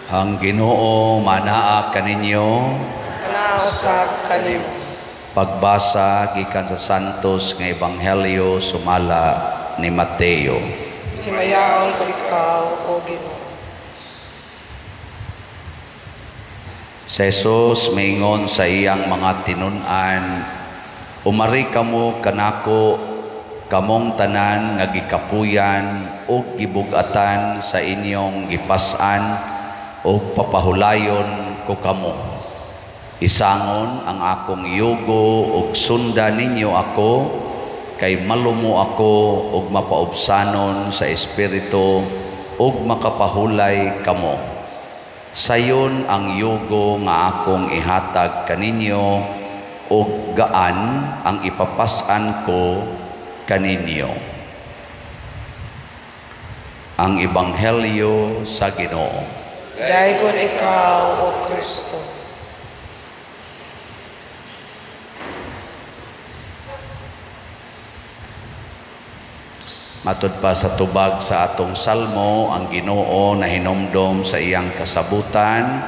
Ang Ginoo manaa kaninyo. Manaa usab kanimo. Pagbasa gikan sa Santos nga Ebanghelyo sumala ni Mateo. Himayaon ko ikaw, o Ginoo. Si Jesus miingon sa iyang mga tinun-an, "Umari kamo kanako, kamong tanan nga gikapuyan ug gibug-atan sa inyong gipas-an, ug papahulayon ko kamo. Isangon ang akong yugo ug sunda ninyo ako, kay malumo ako ug mapaubsanon sa espiritu, ug makapahulay kamo. Sayon ang yugo nga akong ihatag kaninyo, ug gaan ang ipapas-an ko kaninyo." Ang Ebanghelyo sa Ginoo. Daygon ikaw, O Kristo. Matud pa sa tubag sa atong salmo, ang Ginoo nahinomdom sa iyang kasabutan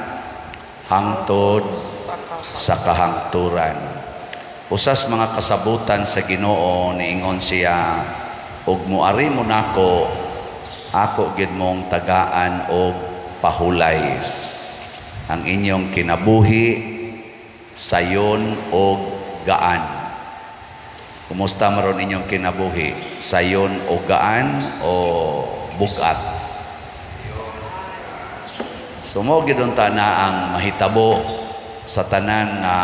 hangtod sa kahangturan. Usas mga kasabutan sa Ginoo, niingon siya, "Ug moari mo nako, ako gid mong tagaan og pahulay. Ang inyong kinabuhi sayon og gaan." Kumusta maron inyong kinabuhi? Sayon o gaan o bugat? So mo gid unta na ang mahitabo sa tanan nga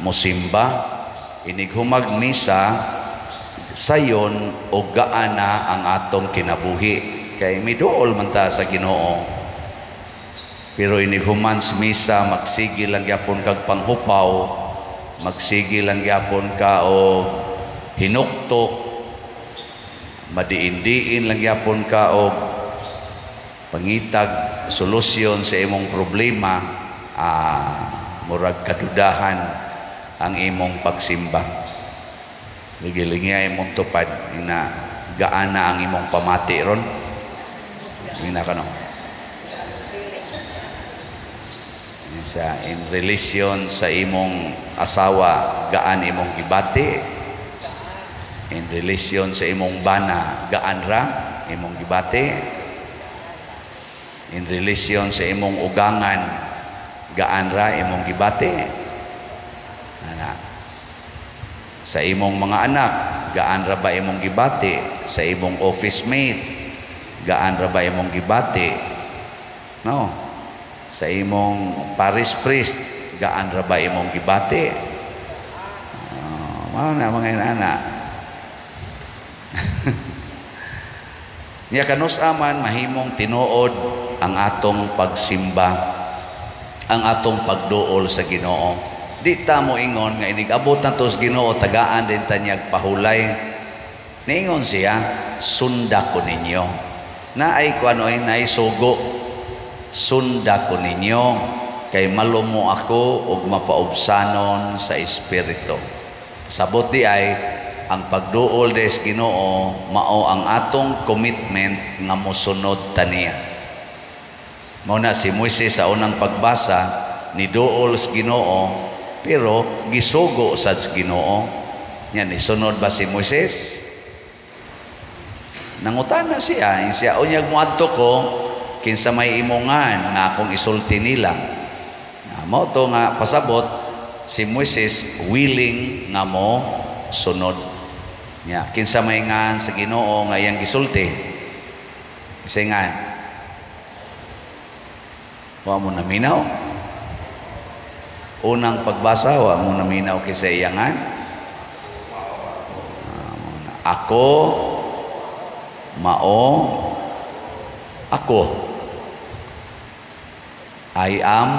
mosimba, inighumag misa, sayon o gaan na ang atong kinabuhi, kay miduol man ta sa Ginoo. Pero inighuman sa misa, magsige lang gyapon kag panghupaw, magsige lang gyapon ka og hinuktok, madiin-diin lang gyapon ka og pangitag solusyon sa imong problema, murag kadudahan ang imong pagsimba. Gilingi imong tupad ina gaana ang imong pamati ron. Ina kano. Sa in relation sa imong asawa, gaan imong gibati. In relation sa imong bana, gaan ra imong gibati. In relation sa imong ugangan, gaan ra imong gibati. Ana. Sa imong mga anak, gaan ra ba imong gibati? Sa imong office mate, gaan ra ba imong gibati? No. Sa imong parish priest, gaan ra ba imong gibati? Mao na mga inana. Nya kanus-a man mahimong tinuod ang atong pagsimba, ang atong pagduol sa Ginoo. Di ta mo ingon nga inig-abot na to sa Ginoo, tagaan din ta niyag pahulay. Niingon siya, "Sunda ko ninyo." Naay kuano ay naisugo. Sunda ko ninyo, kay malumo ako ug mapaubsanon sa espiritu. Sabot di ay ang pagduol des Ginoo mao ang atong commitment nga mosunod taniya. Mao na si Moises sa unang pagbasa niduol sa Ginoo, pero gisugo sad sa Ginoo. Nya nisunod ba si Moises? Nangutana siya, siya unyag moadto ko kinsa may imongan nga akong isulti nila. Mao to nga pasabot si Moises willing nga mo sunod. Nya kinsa may ngan sa Ginoo nga iyang gisulti? Kasi ngan wa mo naminaw. Unang pagbasa wa mo naminaw kinsa iyangan. Ako mao ako. I am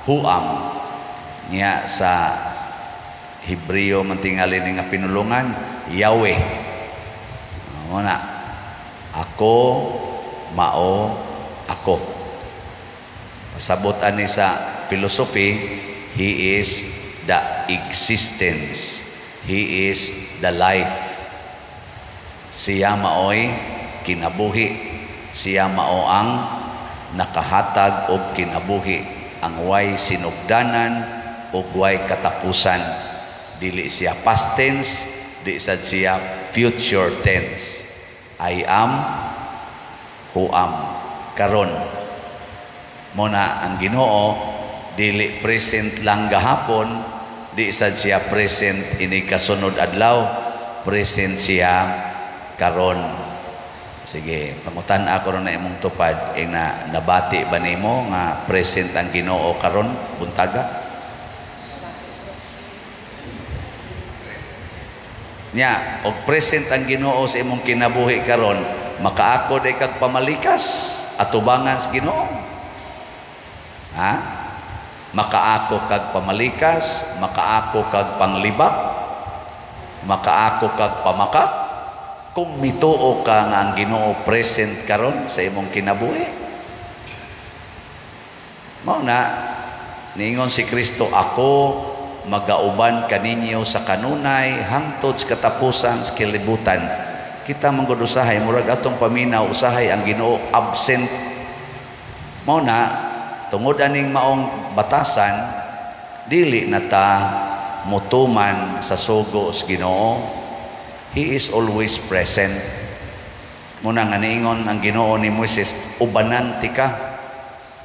who am. Nya sa Hebreo man tingali ni nga pinulungan, Yahweh. Mao na, ako mao ako. Pasabot ani sa philosophy, he is the existence. He is the life. Siya maoy kinabuhi. Siya mao ang nakahatag og kinabuhi, ang way sinugdanan ug way katapusan. Dili siya past tense, di sad siya future tense. I am who am karon. Mo na ang Ginoo dili present lang gahapon, di sad siya present ini kasunod adlaw, present siya karon. Sige, pangutan ako ron na imong tupad, ing na nabati ba nimo nga present ang Ginoo karon buntaga? Nya, og present ang Ginoo sa imong kinabuhi karon, makaako day kag pamalikas atubangan sa Ginoo. Ha? Makaako kag pamalikas, makaako kag panglibak, makaako kag pamakak, kung mituo ka nga ang Ginoo present karon sa imong kinabuhi. Mao na niingon si Kristo, ako magauban kaninyo sa kanunay hangtod sa katapusan sa kalibutan. Kita man gud usahay murag atong paminaw, usahay ang Ginoo absent. Mao na tungod aning maong batasan, dili na ta mutuman sa sugo sa Ginoo. He is always present. Muna nga niingon ang Ginoo ni Moises, ubanan ti ka,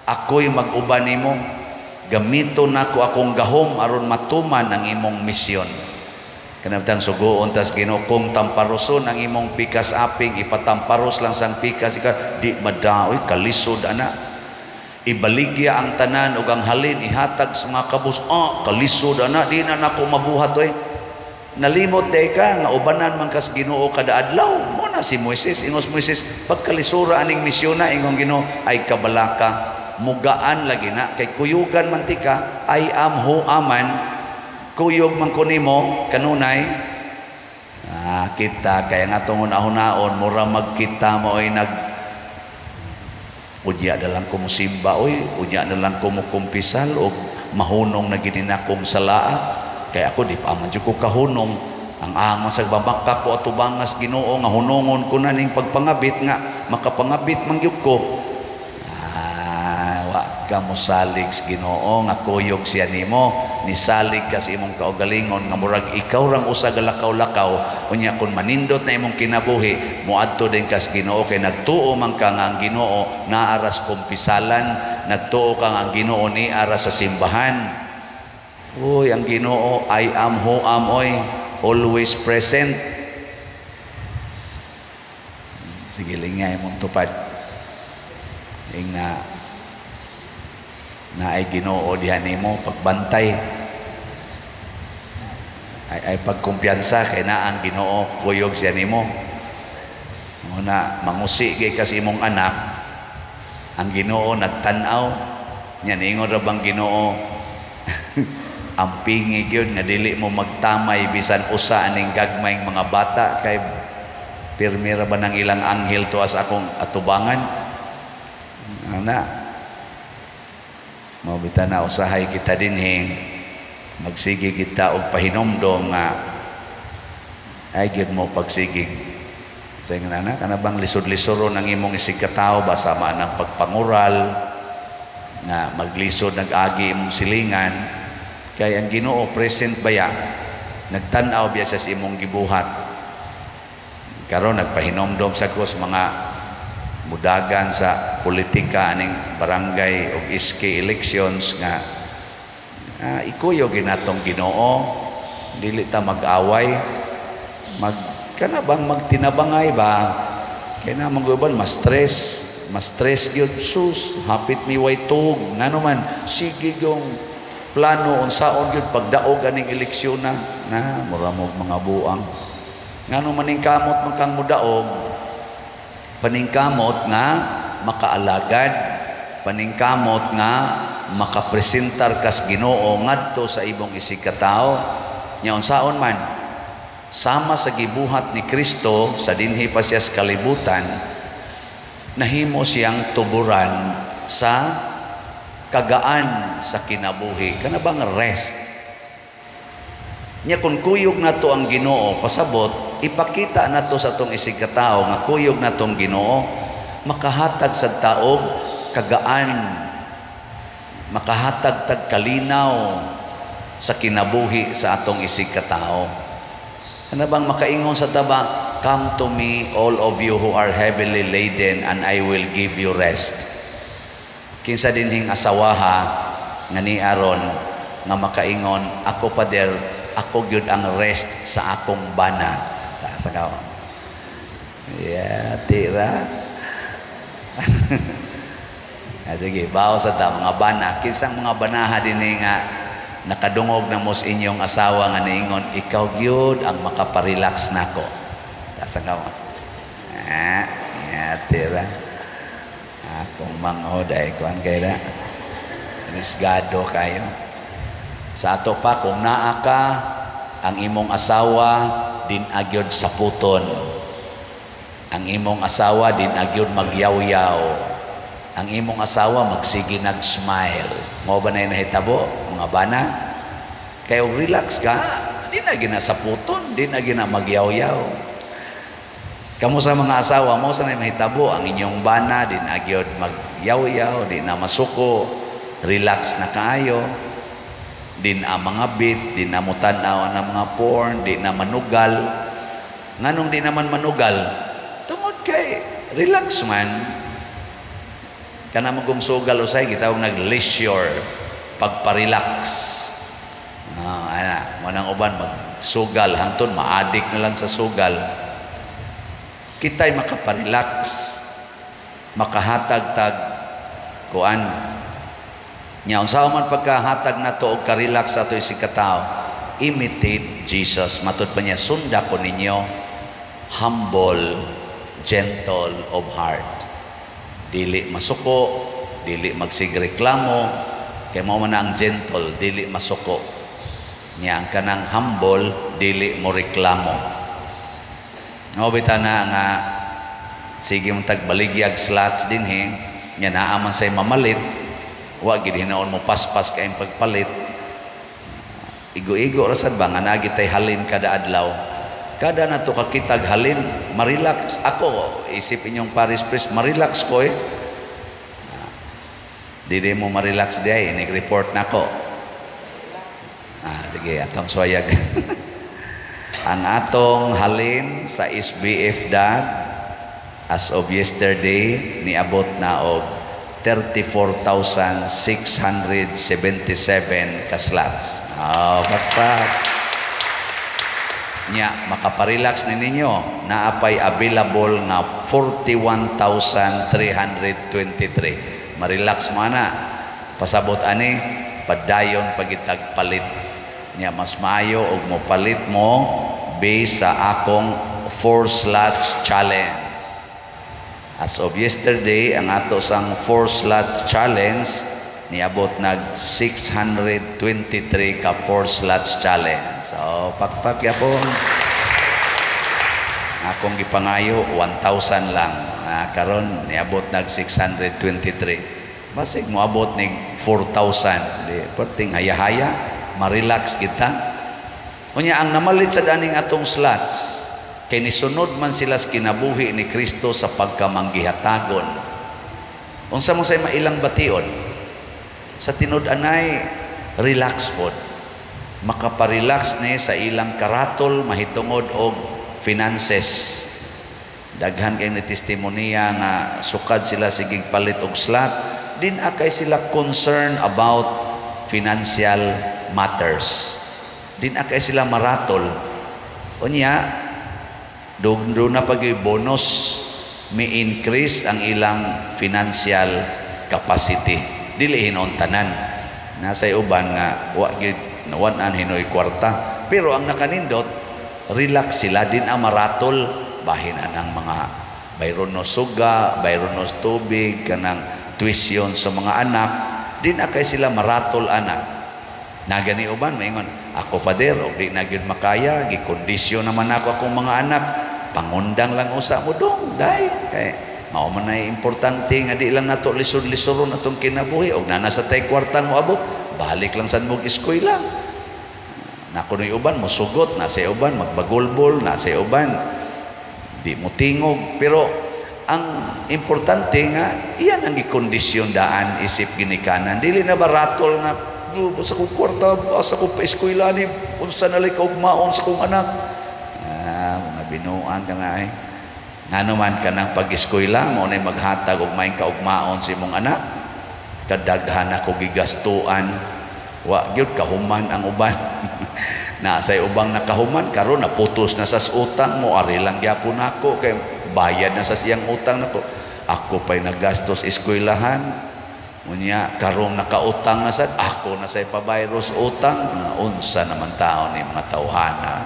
ako'y mag-uban nimo, gamito nako akong gahom aron matuman ang imong misyon. Kanabtang sugoon tas Ginoo, kung tamparoson ang imong pikas aping, ipatamparos lang sang pikas ika, di madaoy kalisod ana. Ibaligya ang tanan ug ang halin ihatag sa mga kabus, kalisod ana, di na nako mabuhat oy. Nalimot day ka nga ubanan man kas Ginoo kada adlaw. Mo na si Moises, ingos Moises, pagkalisura aning misyon na ingong Ginoo ay kabalaka, mugaan lagi na kay kuyugan man tika, I am who aman, kuyog man ko nimo kanunay. Kita kaya nga atong hunahon mura magkita mo ay nag unya na lang ko musimba oy, unya na lang ko mukumpisal og mahunong na gid nakong salaa. Kaya ako di pa man jud ko kahunong. Ang angon sa babaka ko atubangas Ginoo nga hunongon ko na ning pagpangabit nga makapangabit man gyud ko. Wa ka mosalig sa Ginoo nga kuyog siya nimo, nisalig ka sa imong kaugalingon nga murag ikaw rang usa galakaw-lakaw. Unya kun manindot na imong kinabuhi, moadto din ka sa Ginoo kay nagtuo man ka nga ang Ginoo naaras kumpisalan, nagtuo ka nga ang Ginoo ni aras sa simbahan. Uy, ang Ginoo I am who am oy, always present. Sige, lingay imong tupad. Ing na naay Ginoo diha nimo pagbantay. Ay pagkumpiyansa kay naa ang Ginoo kuyog siya nimo. Muna mangusi gay ka sa imong anak, ang Ginoo nagtan-aw nya, niingon ra bang Ginoo ang pingi gyud nga dili mo magtamay bisan usa aning gagmayng mga bata kay pirmi ra ba nang ilang anghel tuas akong atubangan. Ana, mao bitaw na usahay kita dinhi magsige kita og pahinomdom nga ay gyud mo pagsigig sa ingon ana, kana bang lisod-lisoron ang imong isig katawo ba sama nang pagpangural nga maglisod nag-agi imong silingan. Kay ang Ginoo present baya, nagtan-aw biya siya sa imong gibuhat. Karon nagpahinomdom sa ko sa mga mudagan sa politika aning barangay og SK elections nga ikuyog ginatong Ginoo, dili ta mag-away, mag kana bang magtinabangay ba? Kay na manguban mas stress gyud, sus, hapit mi way tuog ngano man sige gyung plano unsaon gyud pagdaog aning eleksyon na na mura mo mga buang. Ngano maningkamot man kang mudaog, paningkamot nga makaalagad, paningkamot nga makapresentar kas Ginoo ngadto sa imong isig katawo. Nya unsaon man sama sa gibuhat ni Kristo sa dinhi pa siya sa kalibutan, nahimo siyang tuburan sa kagaan sa kinabuhi, kana bang rest. Nya kun kuyog nato ang Ginoo, pasabot ipakita nato sa atong isig katawo nga kuyog natong Ginoo, makahatag sa taog kagaan, makahatag tag kalinaw sa kinabuhi sa atong isig katao. Ano bang makaingon sa taba, "Come to me, all of you who are heavily laden, and I will give you rest"? Kinsa dinhing asawaha nga ni aron nga makaingon, "Ako, pader, ako gyud ang rest sa akong bana"? Taas ka. Yeah, tira. Ah, sige, bawo sa ta mga bana. Kinsang mga banaha dinhi nga nakadungog na mo sa inyong asawa nga niingon, "Ikaw gyud ang makaparelax nako"? Taas ka. Ah, yeah, tira. Akong manghod ay kuan kay da. Risgado kayo. Sa ato pa, kung naa ka, ang imong asawa din agyod saputon. Ang imong asawa din agyod magyawyaw. Ang imong asawa magsige nag-smile. Mao ba na nahitabo, mga bana? Kaya og relax ka, di na ginasaputon, di na gina magyawyaw. Kamo sa mga asawa mo sa mahitabo, ang inyong bana di na gyud magyawyaw, di na masuko, relax na kaayo. Di na mga bit, di na mutan-aw ang mga porn, di na manugal. Nganong di naman manugal? Tungod kay relax man. Kana magong sugal usay gitawag nag leisure, pagpa-relax. Ah, ana, mo nang uban magsugal hangtod maadik na lang sa sugal. Kita'y makaparelax, makahatag tag kuan. Nya unsa man pagkahatag nato og ka-relax ato isig katao, imitate Jesus. Matud pa niya, "Sunda ko ninyo, humble, gentle of heart." Dili masuko, dili magsigreklamo, kay mao man ang gentle, dili masuko. Nya ang kanang humble, dili mo reklamo. Mao bitaw na nga sige mong tagbaligyag slots dinhi, nya naa man say mamalit, wa gid hinaon mo paspas kay pagpalit. Igo-igo ra sad ba nga naa gitay halin kada adlaw. Kada nato kakitag halin, marelax ako, isip inyong parish priest, marelax ko eh. Dili mo marelax diay, nag-report na ko. Ah, sige, atong suwayag. Ang atong halin sa SBF DAG as of yesterday niabot na og 34,677 ka slots. Oh, pakpak. Nya makaparelax ni ninyo, naapay available nga 41,323. Marelax mo ana. Pasabot ani padayon pagitag palit. Nya mas maayo og mo palit mo based sa akong 4 slots challenge. As of yesterday, ang ato sang 4 slot challenge niabot nag 623 ka 4 slots challenge. So, pakpak yapon. Akong gipangayo 1,000 lang. Ah, karon niabot nag 623. Basig moabot nig 4,000. Di perting haya-haya, ma-relax kita. Unya ang namalit sa daning atong slots, kay nisunod man sila sa kinabuhi ni Kristo sa pagkamanggihatagon. Unsa mo say mailang bation? Sa tinud-anay, relax pod. Makaparelax ni sa ilang karatol mahitungod og finances. Daghan kay ni testimonya nga sukad sila sigig palit og slot, din akay sila concern about financial matters. Din akay sila maratol. Unya, doon na pag bonus, may increase ang ilang financial capacity. Dili hinon tanan. Nasa uban nga wa gid nawan-an hinoy kwarta. Pero ang nakanindot, relax sila din ang maratol bahin anang mga bayron no suga, bayron no tubig, kanang tuition sa mga anak, din akay sila maratol anak. Nagani uban maingon, "Ako, pader, og di na gyud makaya, gikondisyon naman ako akong mga anak, pangundang lang usa mo dong, day." Kay mao man ay importante nga di lang nato lisod-lisoron atong kinabuhi, og nana sa tay kwartang moabot, balik lang sad mo eskwela. Na kunoy uban mosugot, na sa uban magbagulbol, na sa uban di mo tingog, pero Ang importante nga iyan ang gikondisyon daan isip ginikanan. Dili na ba ratol nga sa kong kwarta, asa ko pa-eskwela ni, unsa na lay kaugmaon sa kong anak. Ah, mga binuang ka na eh. Ngano man kanang pag-eskwela mao nay maghatag og maayong kaugmaon sa imong anak. Kadaghan ako gigastuan, wa gyud kahuman ang uban. Na say ubang nakahuman karon naputos na sa utang mo, ari lang gyapon nako kay bayad na sa siyang utang nako. Ako pa'y nagastos eskwelahan. Unya karong nakautang na sad, ako na say pabayros utang. Na unsa naman taon ni mga tawhana.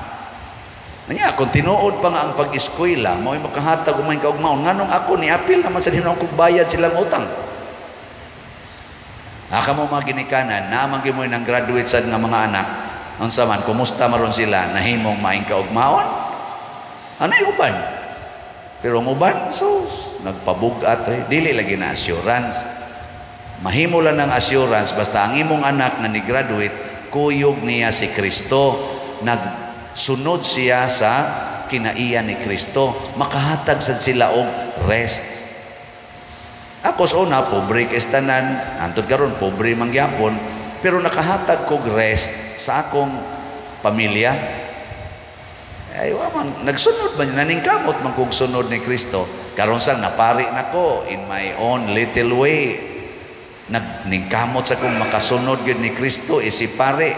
Nya kung tinuod pa nga ang pag-eskwela mao'y makahatag og maayong kaugmaon, nganong ako ni apil naman sa hinuon kog bayad silang utang. Aka mo mga ginikanan, naman gyud mo nang graduate sad nga mga anak. Unsa man, kumusta maron sila, nahimong maayong kaugmaon? Anay uban? Pero ang uban, sus, nagpabugat eh. Dili lagi na assurance. Mahimo lang ng assurance basta ang imong anak nga ni-graduate, kuyog niya si Kristo, nagsunod siya sa kinaiya ni Kristo, makahatag sad sila og rest. Ako sa una, pobre kay tanan, antod karon pobre man gyapon, pero nakahatag kog rest sa akong pamilya. Ay, wa man, nagsunod man, naningkamot man kog sunod ni Kristo. Karon sang napari nako in my own little way. Nagningkamot sa kong makasunod gyud ni Kristo isip pare.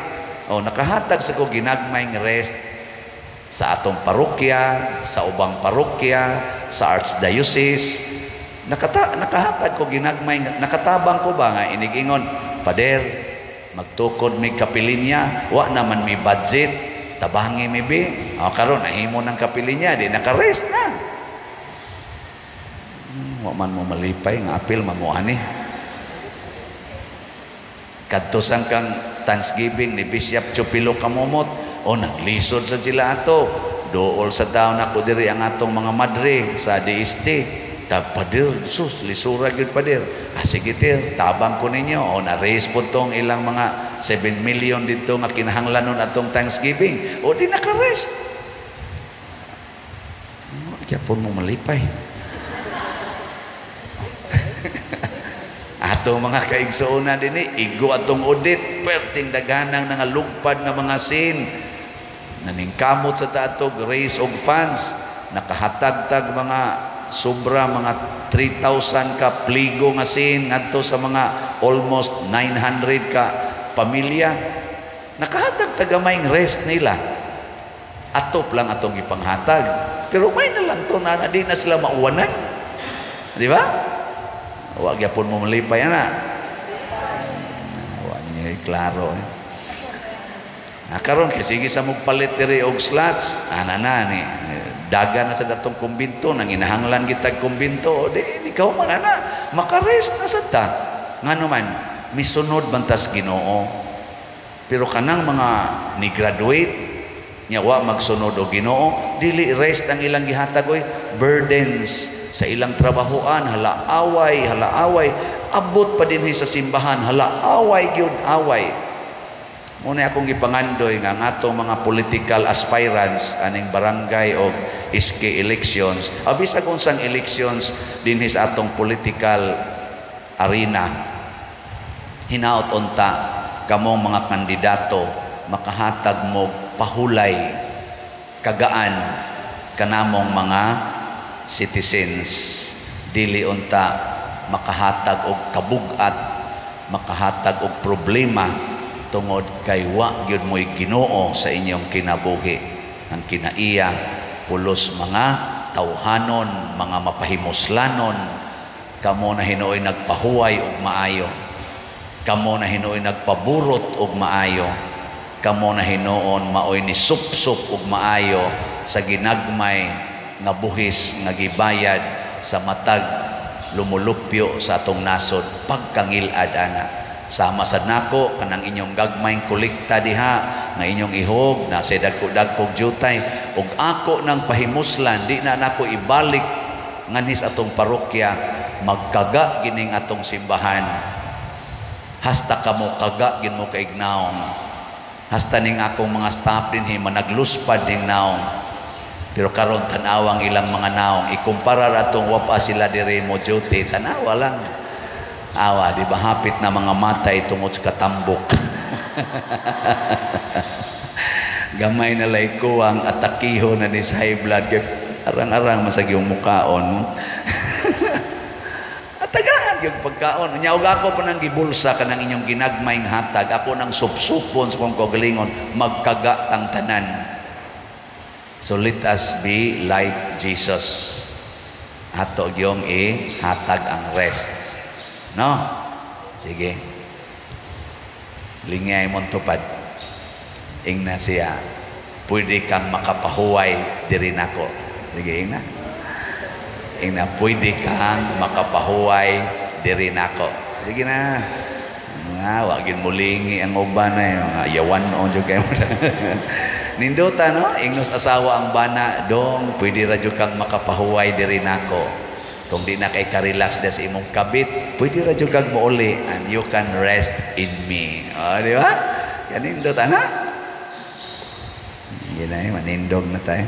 O nakahatag sa kong ginagmayng rest sa atong parokya, sa ubang parokya, sa archdiocese. Nakahatag ko ginagmay, nakatabang ko ba nga inigingon, "Pader, magtukod mi kapilinya, wa naman mi budget, tabangi mi bi." O karon nahimo ng kapilinya, di nakarest na. Wa man mo malipay nga apil man mo ani. Kadto sang kang Thanksgiving ni Bishop Chupilo Camomot, o naglisod sa sila ato. Dool sa taon ako diri ang atong mga madre sa DST. Tag pader, sus, lisura gyud pader. Ah, sige tir, tabang ko ninyo. O na-raise po tong ilang mga 7 million dito nga kinahanglanon atong Thanksgiving. O di naka-rest. Kaya po mo malipay. Atong mga kaigsuonan dinhi, igo atong audit, perting daghanang nangalugpad nga mga sin. Naningkamot sa tatog raise og funds, nakahatagtag mga sobra mga 3,000 ka pligo nga sin ngadto sa mga almost 900 ka pamilya. Nakahatag tagamayng rest nila. Atop lang atong gipanghatag. Pero may na lang to na di na sila mauwanan. Di ba? Wa gyapon mo malipay ana. Wa niya klaro eh. Ah, karon kay sige sa magpalit diri og slots, ana na ni. Daga na sa datong kumbinto, nang inahanglan kitag kumbinto, di ikaw man ana, makarest na sad ta. Ngano man, misunod bantas Ginoo. Pero kanang mga ni-graduate nya wa magsunod og Ginoo, dili rest ang ilang gihatag oy, burdens sa ilang trabahoan, hala away, hala away, abot pa dinhi sa simbahan, hala away gyud away. Muna akong gipangandoy nga ang atong mga political aspirants aning barangay o SK elections, bisag unsang elections dinhi sa atong political arena, hinaot unta kamong mga kandidato makahatag mo pahulay kagaan kanamong mga citizens, dili unta makahatag og kabug-at, makahatag og problema tungod kay wa gyud mo'y Ginoo sa inyong kinabuhi. Ang kinaiya pulos mga tawhanon, mga mapahimuslanon, kamo na hinuoy nagpahuway og maayo, kamo na hinuoy nagpaburot og maayo, kamo na hinuon maoy ni supsup og maayo sa ginagmay nga buhis nga gibayad sa matag lumulupyo sa atong nasod pagkangilad ana. Sama sad nako kanang inyong gagmayng kolekta diha nga inyong ihog na sa dagko-dagkog jutay ug ako nang pahimuslan di na nako ibalik nganhis atong parokya, magkaga gining atong simbahan hasta kamo kaga gin mo kaignaong, hasta ning akong mga staff dinhi managluspad ning naong. Pero karon tan-awang ilang mga naong, ikumpara atong wa pa sila diri mo duty, tanawa lang. Awa, di ba hapit na mga matay tungod sa katambok. Gamay na lay kuwang atakiho na ni sa high blood kay arang-arang masag yung mukaon. Atagaan yung pagkaon. Nya og ako pa nang gibulsa kanang inyong ginagmayng hatag, ako nang supsupon sa kong kaugalingon, magkaga tang tanan. So let us be like Jesus. Ato gyong ihatag ang rest. No? Sige. Lingay mong tupad. Ingna siya. "Pwede kang makapahuway diri nako." Sige, ingna. Ingna, "Pwede kang makapahuway diri nako." Sige na. Nga, wagin mulingi ang uban na mga yawan on jud kayo. Nindota, no? Ingnos asawa ang bana, "Dong, pwede ra jud kang makapahuway diri nako. Kung di na kay ka-relax sa imong kabit, pwede ra jud kang mouli and you can rest in me." O, di ba? Kanindota na. Hindi na, manindog na tayo.